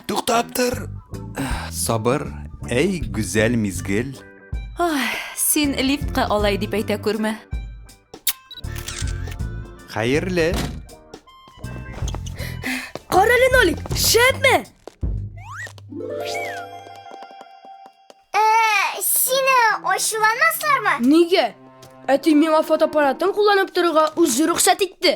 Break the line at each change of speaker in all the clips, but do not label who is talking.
Туктап тор. Сабыр, әй гүзәл мизгел.
Ай, син лифтка алай дип әйтә күрмә.
Хәерле.
Карале, Нолик, шәпме?
Ә, сине ачуланмаслармы?
Нигә? Әти миңа фотоаппаратын кулланып торырга үзе рөхсәт итте.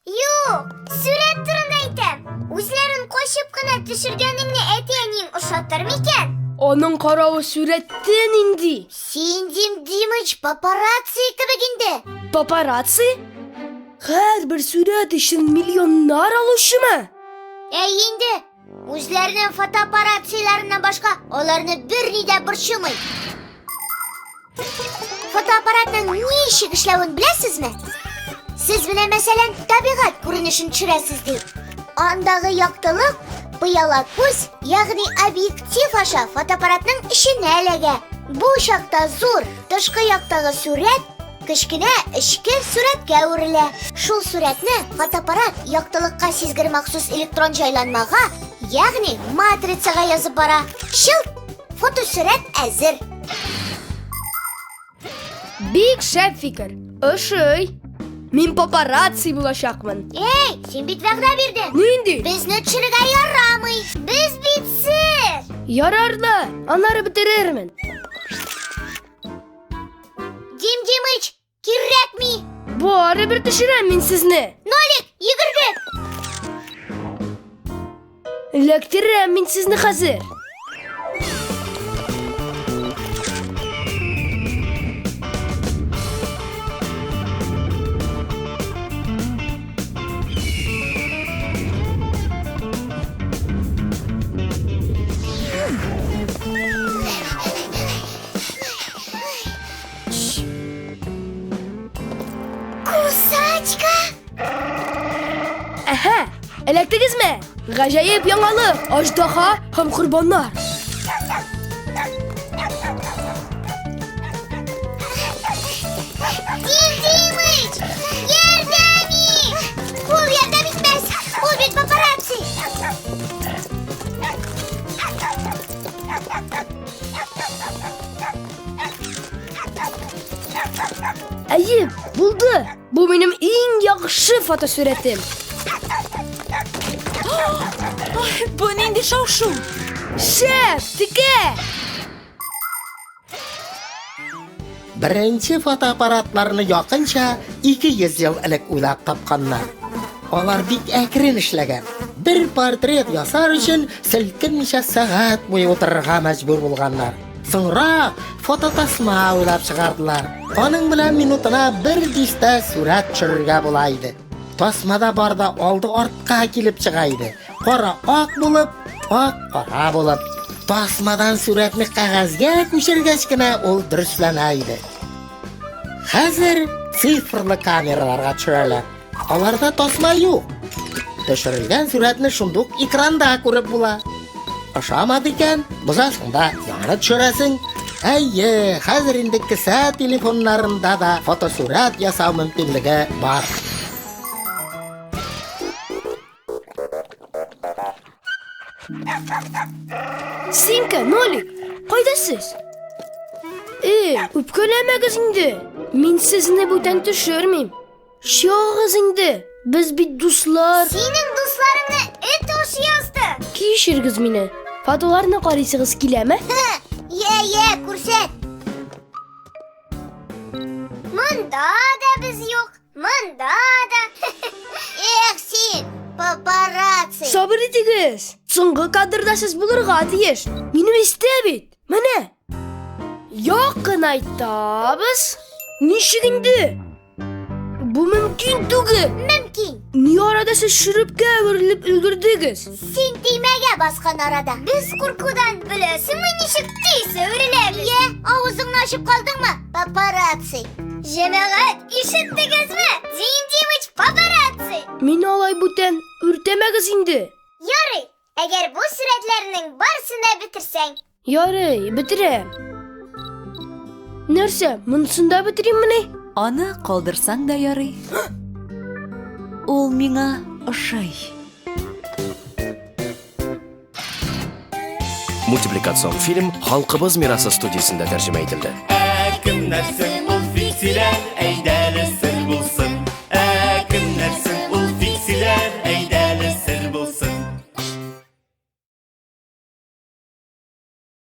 Юк, сурәт турында әйтәм. Үзләрен кочып кына төшергәнеңне әти-әниең ошатыр микән?
Аның каравы сурәте нинди?
Син, Дим Димыч, папарацци кебек инде.
Папарацци? Һәрбер сурәт өчен миллионнар алучымы?
Әй инде, үзләренең фотоаппарацияләреннән башка аларны берни дә борчымый. Фотоаппаратның ничек эшләвен беләсезме? Сез менә мәсәлән табигать күренешен төшерәсез ди. Андагы яктылык пыяла күз, ягъни объектив аша фотоаппаратның эченә эләгә. Бу чакта зур тышкы яктагы сурәт кечкенә эчке сурәткә әверелә. Шул сурәтне фотоаппарат яктылыкка сизгер махсус электрон җайланмага, ягъни матрицага язып бара. Чылт! Фотосурәт әзер.
Бик шәп фикер. Ошый. Мин папарацци булачакмын.
Эй, син бит вәгъдә бирдең.
Нинди?
Безне төшерергә ярамый. Без бит сер.
Ярар да, аннары бетерермен.
Дим Димыч, кирәкми.
Барыбер төшерәм мин сезне.
Нолик, йөгердек.
Эләктерәм мин сезне хәзер.
Кусачка!
Әһә, эләктегезме? Гаҗәеп яңалык, аждаһа һәм корбаннар.
Дим Димыч! Ярдәм ит! Ул ярдәм итмәс! Ул бит папарацци!
Әйе, булды. Бу минем иң яхшы фотосурәтем.
Бу нинди шау-шу?
Шәп, текә!
Беренче фотоаппаратларны якынча 200 ел элек уйлап тапканнар. Алар бик әкрен эшләгән. Бер портрет ясар өчен селкенмичә сәгать буе утырырга мәҗбүр булганнар. Соңрак фототасма уйлап чыгардылар. Аның белән минутына бер дистә сурәт төшерергә була иде. Тасмада бар да алды артка килеп чыга иде. Кара ак булып, ак кара булып. Тасмадан сурәтне кәгазьгә күчергәч кенә ул дөресләнә иде. Хәзер цифрлы камераларга төшерәләр. Аларда тасма юк. Төшерелгән сурәтне шундук экранда күреп була. Ошамады икән, бозасың да яңаны төшерәсең. Әйе, хәзер инде кесә телефоннарында да фотосурәт ясау мөмкинлеге бар.
Симка, Нолик, кайда сез? Эй, үпкәләмәгез инде. Мин сезне бүтән төшермим. Чыгыгыз инде. Без бит дуслар.
Синең дусларыңны эт уш язды.
Кичергез мине. Фотоларны карыйсыгыз киләме?
Йә, йә, күрсәт. Монда да без юк, монда да. Эх син, папарацци.
Сабыр итегез. Соңгы кадрда сез булырга тиеш. Минем истә бит. Менә. Якынайтабыз. Ничек инде? Бу мөмкин түгел.
Мөмкин.
Ни арада сез шөрепкә әверелеп өлгердегез?
Син төймәгә баскан арада. Без куркудан беләсеңме ничек тиз әвереләбез? Йә, авызыңны ачып калдыңмы? Папарацци. Җәмәгать, ишеттегезме? Дим Димыч папарацци.
Мин алай бүтән үртәмәгез инде.
Ярый, әгәр бу сурәтләрнең барысын да бетерсәң.
Ярый, бетерәм. Нәрсә, монысын да бетериммени?
Аны калдырсаң да ярый. Ул миңа ошый.
Мультипликацион фильм Халкыбыз мирасы студиясендә тәрҗемә ителде.
Ә кемнәр соң ул фиксиләр, әйдәле сер булсын. Ә кемнәр соң ул фиксиләр, әйдә.